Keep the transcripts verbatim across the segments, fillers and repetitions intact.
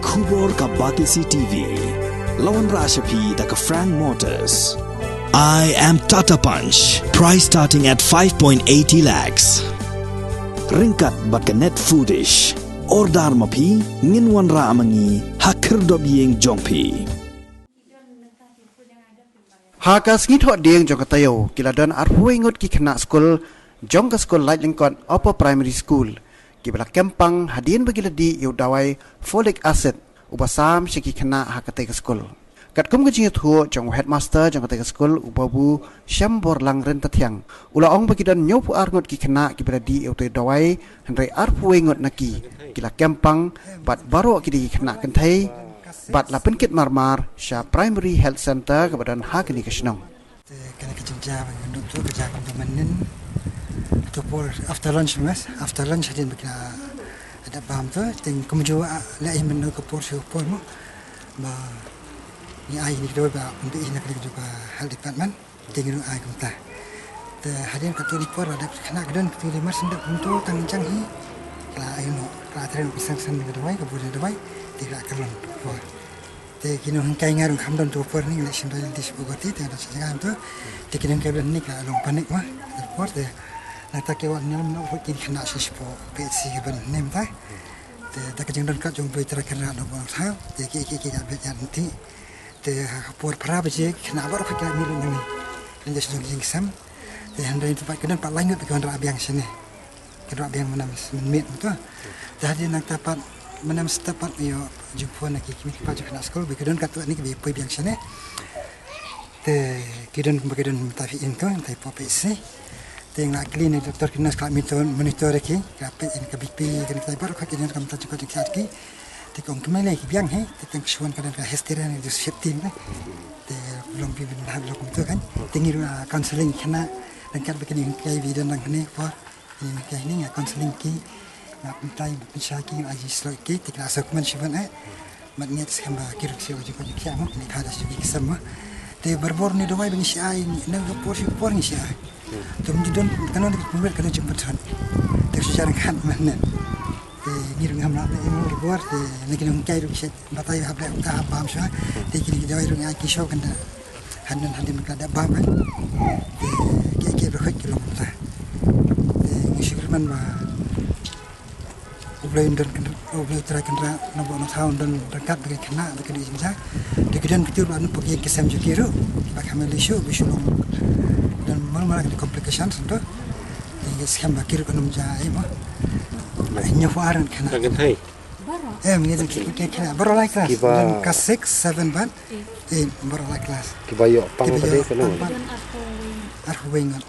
Khubor ka Batesi T V. La wanrah sha phi da ka Frank Motors. I am Tata Punch. Price starting at five point eighty lakhs. Ryngkat bad ka Net Foodish. Order ma phi, ngin wanrah ma ngi ha khyrdop ïing jong phi. Ha ka sngi Thohdieng jong ka taïew, ki la don arphew ngut ki khynnah skul jong ka skul Laitlyngkot Upper Primary School kiba la kem pang hadien ba ki la dih ïa u dawai folic acid uba sam sha ki khynnah ha katei ka skul. Katkum ka jingïathuh jong u headmaster jong katei ka skul, u Babu Shyamborlang Ryntathiang, u la ong ba ki don hynñiewphew ar ngut ki khynnah kiba la dih ïa utei u dawai, hynrei arphew ngut na ki ki la kem pang, bad baroh ki dei ki khynnah kynthei, bad la pynkit marmar sha Primary Health Centre kaba don ha kane ka shnong. Te kane ka jingjia ba ngi duk tu ka jia kumta mynnin. To por after lunch, mes, after lunch hadien ba ki la dep bam tu, te kumjuh, ah, leh hi mynno ka por shu por mo. Ba ngi ai ni kdo ba pynbeit hi na kane ka jong ka health department. Te ngi rung ai kumta. Te hadien katto katne por la dep khynnah ki don katto katne mar shen dep kumto tang jang hi. Ki la ai noh, ki la trei noh ka seng seng ka dawai, ka bor dawai. Te ki la kyllon por. Te ki nonghikai nga ruh kham don tu por ni, ngi leit shim dawai lynti sha Guwahati, te da sha jngai tu. Te ki nonghikai ba don ni ka long panic ma. Te por te nangta ki wan ñiam noh ki khynnah sha shapoh P H C ka ban ne mynta. Te da ka jingdonkam jong U Blei Trai Kynrad Nongbuh Nongthaw, te ki ki ki ïa beit ïa lynti. Te ha ka por phra baje ki khynnah baroh ki la mih lut nangne. Lynti sha jong ki jingsem. Te hynrei tu pat ki don pat lai ngut ba ki wanrah biang shane. Ki rah biang mynne mynmiet mynta. Te hadien nangta pat mynne mynstep pat ïoh jingphone na ki kmie ki kpa jong khynnah skul ba ki don katto katne kiba ïa poi biang shane. Te ki don kumba ki don mynta phi im to, mynta phi pop ïa shi. Te nga la kylli na doktor ki nurse ka la monitor, monitor ïa ki, ka la peit ïa ka B P, ka nangta baroh ka ki don ka mynta jingkoit jingkhiah ki. Te ka ong kmie lei ki biang hi, te tang ka shuwa ka don ka hysteria ne ka dyssymptom ne. Te long phi ban hap long kumto kan. Te ngi ruh, ah, counseling khynnah, ryngkat bad kine ki don lang kane por. Ni ka ni nga counseling ki, nga pyntai, nga pynshai ki, nga ai jingshlur ki, te ki la sngewkmen shibun eh. Mat ngi skhem ba ki ruh ki shu jingkoit jingkhiah mo, ni ka da shu ki ksem mo. Te barabor ni dawai ba ngi shu ai, na ka por shu por ngi shu ai. Te mynta don, ka don ka pynwit, ka don jingpynthut. Te shu jar khat mynne. Te ngi ruh ngam lah te mo barabor, te na ki nonghikai ruh ki shu batai hap leh, ka hap bam shuwa. Te kine ki dawai ruh ngi ai ki shu kan da. Hadien hadien ka da bam kan. Te ki ki ruh ki long kumta. Te ngi shu kyrmen ba U Blei un don kynrad, U Blei Trai Kynrad Nongbuh Nongthaw un don ryngkat bad ki khynnah bad ki jingjia. Te ki don ki tur ba nang pyrkhat ki sem jong ki ruh. Ba kham lei shuh ba shu long don mar mar ki complications tu. Te ngi skhem ba ki ruh kan ym jia ei mo. Hynñiew phew ar ngut khynnah. Ka kynthei. Em, ngi don ki, ki, ki, baroh lai class. Kiba don class six, seven bad eight, baroh lai class. Kiba ïoh pang kiba ka dei ïoh ka pang nong. Bad arphew wei ngut.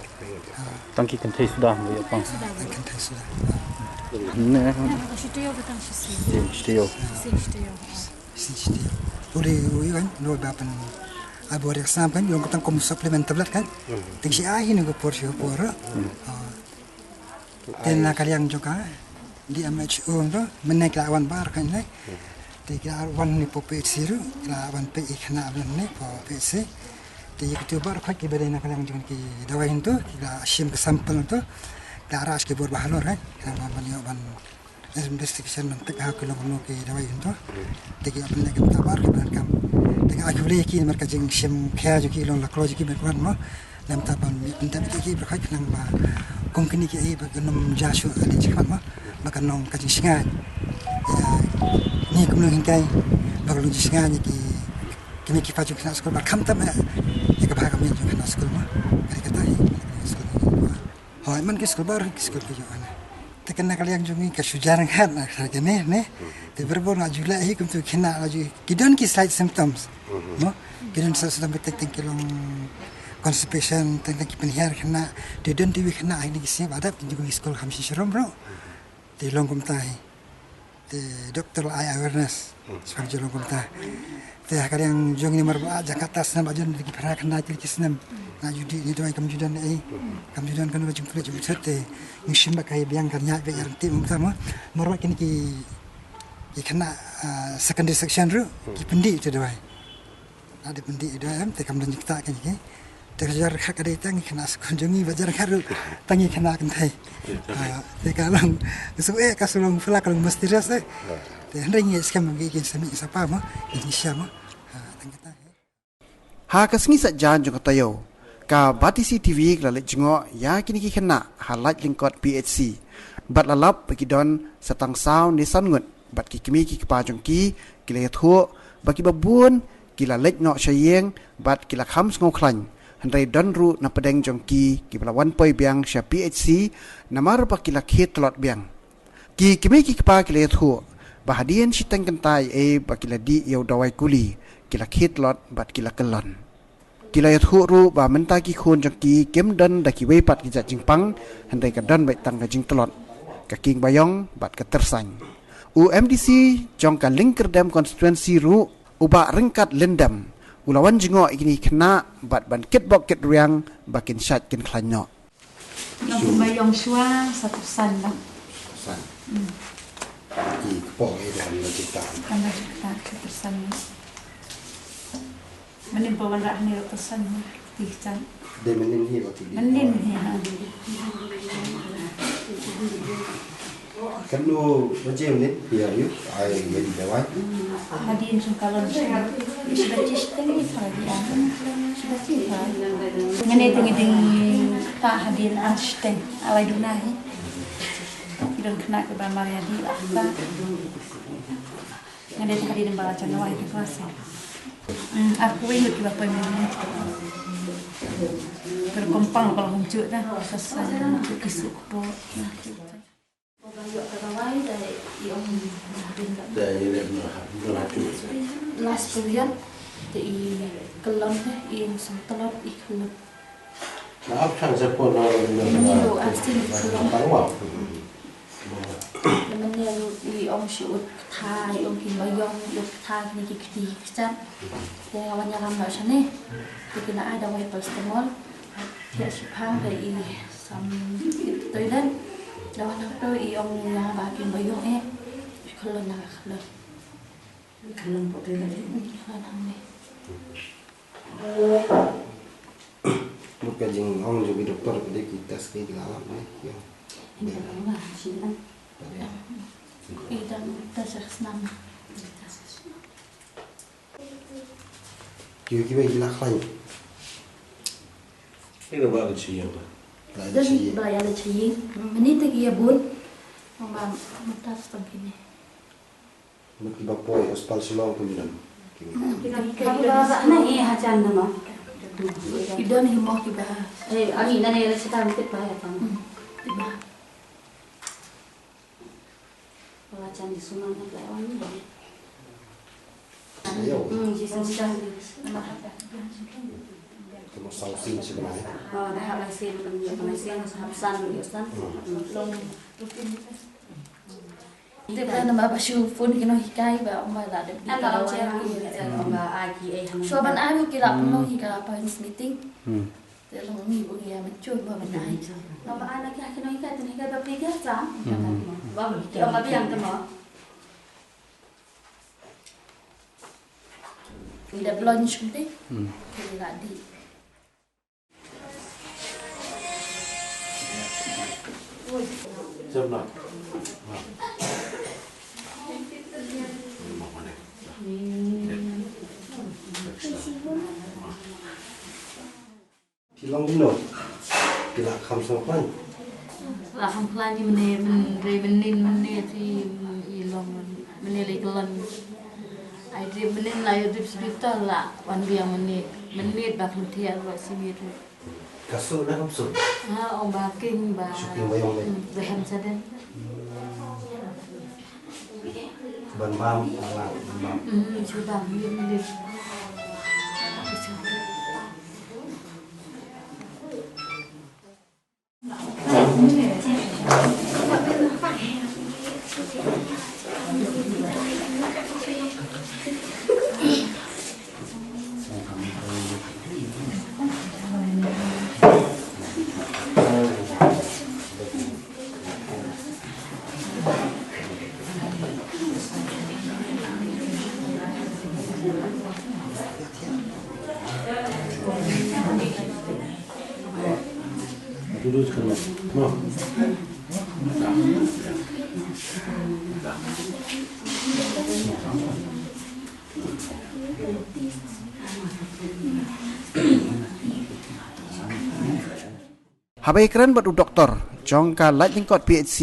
Ah. Tang ki kynthei suda ba ïoh pang. Tang kynthei suda. Ne. Shi taïew ba tang shi sien. Shi taïew. Shi sien shi taïew. Shi sien shi taïew. Uri, uri kan, lo ba pyn. Ai bor ïa ka snam kan, long ka tang kum supplement tablet kan. Hmm. Tang shi ai hi ne ka por shi ka por. Hmm. Ah. Te na ka liang jong ka D M H O to, mynne ki la wan baroh kane. Te ki la wan ne hapoh P H C ruh, ki la wan peit ïa ki khynnah ba don ne hapoh P H C. Te ïa kitu baroh kiba dei na ka liang jong ki dawai to, ki la shim ka sample to, ki la rah sha ki bor ba halor, eh. Ki la wan ban ïoh ban investigation ban peit ha ki long kumno ki dawai to. Te ki ïoh pynleit kumta baroh kiba donkam. Te nga ai khublei ïa ki namar ka jingshim khia jong ki long la kloi jong ki ban wan mo. Namar ban pyndep ïa ki baroh khnang ba kum kine kiei ba kin ym jia shuh ha ka jingkhmat mo, ba kan long ka jingshngaiñ ïa ngi kum nonghikai, ba kan long jingshngaiñ ïa ki kmie ki kpa jong khynnah skul, ba khamtam ïa ka bha ka miat jong khynnah skul mo. Ka dei kata hi skul. Hooid, man ki skul baroh ki skul ki ïoh na. Te kane ka liang jong ngi ka shu jar ngat na ka kane ne. Te barabor nga ju leh hi kumtu khynnah la ju ki don ki slight symptoms. Mo, ki don slight symptoms, te teng ki long constipation, teng teng ki pynhiar khynnah, te don te wi khynnah ha kine ki sngi ba dap ki ju ki skul kham shisha rum ruh. Te long kumta hi. Te doktor la ai awareness. Shuwa ju long kumta. Te ha ka liang jong ngi mar ba jaka ta snem ba jon ki phra khynnah ki snem. Nga ju dih ne dawai kam ju don ei. Kam ju don kano ka jingpynleit jingpynthut te ngi shim ba ka ïa biang ka ïa beh ïa ryntih kumta mo. Mar ba kine ki Ki khynnah, ah, secondary section ruh, hmm, ki pyndih ïa ki dawai. Lada pyndih ïa ki dawai em, te kam don jingktah kein ki. Te ka jar khat ka dei tang ki khynnah skul jong ngi, ba jar khat ruh tang ki khynnah kynthei. Ah, te ka long, ka shu eh, ka shu long phylla ka long mysterious eh. Te hynrei ngi skhem ngi ki sa mih sa pa mo, ngi sha mo. Ha, tang kata. Ha ka sngi Saitjaiñ jong ka taïew, ka Batesi TV ka la leit jngoh ïa kine ki khynnah ha Laitlyngkot P H C. Bad la lap ba ki don sa tang saw ne san ngut, bad ki kmie ki kpa jong ki, ki la ïathuh ba kiba bun ki la leit noh sha ïing bad ki la kham sngew khlaiñ. Hynrei don ruh na pdeng jong ki kiba la wan poi biang sha P H C namar ba ki la khie tlot biang. Ki kmie ki kpa ki la ïathuh ba hadien shiteng kynta ei ei ba ki la dih ïa u dawai kuli, ki la khie tlot bad ki la kyllon. Ki la ïathuh ruh ba mynta ki khun jong ki kim don da kiwei pat ki jait jingpang, hynrei ka don beit tang ka jingtlot, ka king baïong bad ka tyrsain. U MDC jong ka Lyngkyrdem constituency ruh, u Bah Ryngkat Lyndem, u la wan jngoh ïa kine ki khynnah bad ban kitbok kitrwiang ba kin shait kin khlaiñ noh. Ïong pynbaïong shuwa sa tyrsain bang. Tyrsain. Hmm. Ki kpoh hi da kan da kita. Kan da kita sa tyrsain. Mynnin ba wan rah ni tyrsain ni. Ti chan. Dei mynnin hi ba ki di. Mynnin hi ha. Katno baje mynnin hi ïa u? Ai, ïa di dawai. Hadien jong ka lon shi. Shi baje shiteng ni sa lagi ah. Shi baje ha. Ngane ding ding ta hadien ar shiteng. Alai duna hi. Ki don khynnah kiba mar ïa di ah ta. Ngane ta hadien ba la jan dawai ki klas. Hmm, ar kawei ngut kiba poi mynnin. Kyrpang ba la hum juk da. Sa sa juk ki suk po. Ba ïoh ka dawai da i ong da hadien ka. Da i leh na ha, na ha tu. Last period da i kyllon da i ong song tlot i kyllon. Na ap chang sa ko na na na. Ni lo ap sin i kyllon. Ka wa. Na mynne i ong shi ut ktha, i ong kin baïong, i ut ktha kine ki kti ki kjat. Te wan ïalam na shane. Te kine ai dawai paracetamol. Te shi phang da i Sam toilet. Dawa nang to i ong ïa ba kin ba ïong eh. Khlon na khlon. Khlon po toilet. Khlon hangne. Mut ka jingong jong ki doktor ka dei ki test ki la lap ne. Ïa. Ïa. Ba shi dan. Ba ïa. I dan test snam. Ïa kiba ïa la khlaiñ. Ïa ba ka chi ïa ba. La ïa la chi ïa. Ba ïa la chi ïa. Mynta ki ïa bun. Ba mynta stam kine. Mut kiba poi hospital Shillong pun ïa. Kiba ba na ïa hajan na ma. Ki don hi mo kiba. Eh, ami na ïa la chi ta mut ba ïa ta. Kiba. Wala jan di sumar na lai wan ni. Ayo. Hmm, di sumar. Kamu sausin sebenarnya. Oh, dah hap lai sin, dah hap lai sin, hap san, hap san. Hmm. Long. Te ba nama ba shu phone ki nonghikai ba ma la de. Ana la chen ki ba ai ki eh. Shu ban ai ki la nonghikai parents meeting. Hmm. Te long ni u ïa mynjur ba ban ai. Ba ban ai na ki ha ki nonghikai te nonghikai ba phi ka sa. Ba ki ong ba biang te mo. Ida blon shum te. Te la di. Jam na. Ki long dino. Ki la kham sngewkhlaiñ. La kham khlaiñ mynne, mynne, mynnin, mynne, te i long mynne lei kyllon. Ai drip mynnin la ïoh drip sbita la wan biang mynne. Mynne ba kham thiah ba simiet. Ka suk na kam suk. Ha, ong ba king ba. Suk king ba ïong lei. Hmm, ba kham saden. Ban bam, ban bam. Hmm, shu bam, ïoh mynne. Haba ïakren bad u doktor jong ka Laitlyngkot P H C,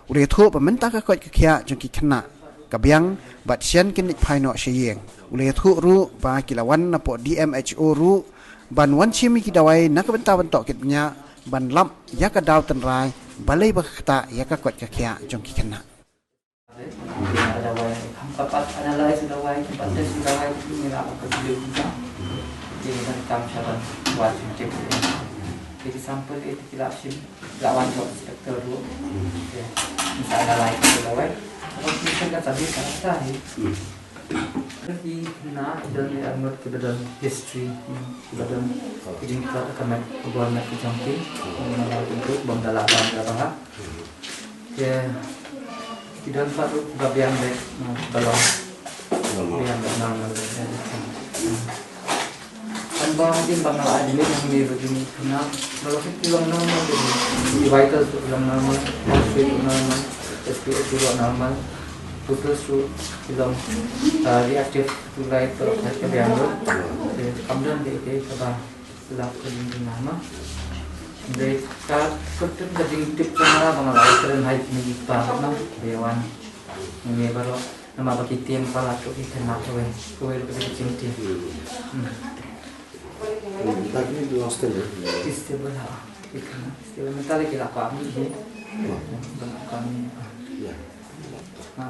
u la ïathuh ba mynta ka koit ka khiah jong ki khynnah ka biang bad shen kin leit phai noh sha ïing. U la ïathuh ruh ba ki la wan napoh D M H O ruh ban wan shim ïa ki dawai na ka bynta ban tohkit bniah ban lap ïa ka daw tynrai balei ba ka ktah ïa ka koit ka khiah jong ki khynnah. Ada dawai, kham pat analyze dawai, kham pat test dawai, ngi la ka video kita. Jadi kan kam shaban buat sempit. Jadi sample itu kita shim, lawan tu doktor dulu. Ya, misal analyze dawai. Kalau kita kan tadi kata ni. Ki khynnah don ïa ngut kiba don history, kiba don ki jingtlot ha ka met, ka bor met ka jong ki. Namar ki bym da lah ban da ba ha. Te ki don pat ruh kiba biang beit, kiba long, biang beit normal beit. Kan ba hadien ba nga la admit hangne ba kine ki khynnah ba la fit ki long normal beit. Ki vitals ruh ki long normal, pulse rate ruh normal, S P S ruh normal. Pupils ruh ki long, ah, reactive to light, to light ka biang ruh. Te kam don dei dei kaba lap ka jingkynmaw ma. Dei ka kut ka jingtip ka nga ba nga la kren hai kine ki kpa ma. Dei wan ngi baroh namar ba ki tieng palat ruh ki kynmaw kawei kawei ruh ka jingtip. Hmm. Hmm, ta kine ki long stable. Ki stable ha. Ki kynmaw stable. Mynta lei ki la kwah mih hi. Ba la kwah mih. Ya. Ha.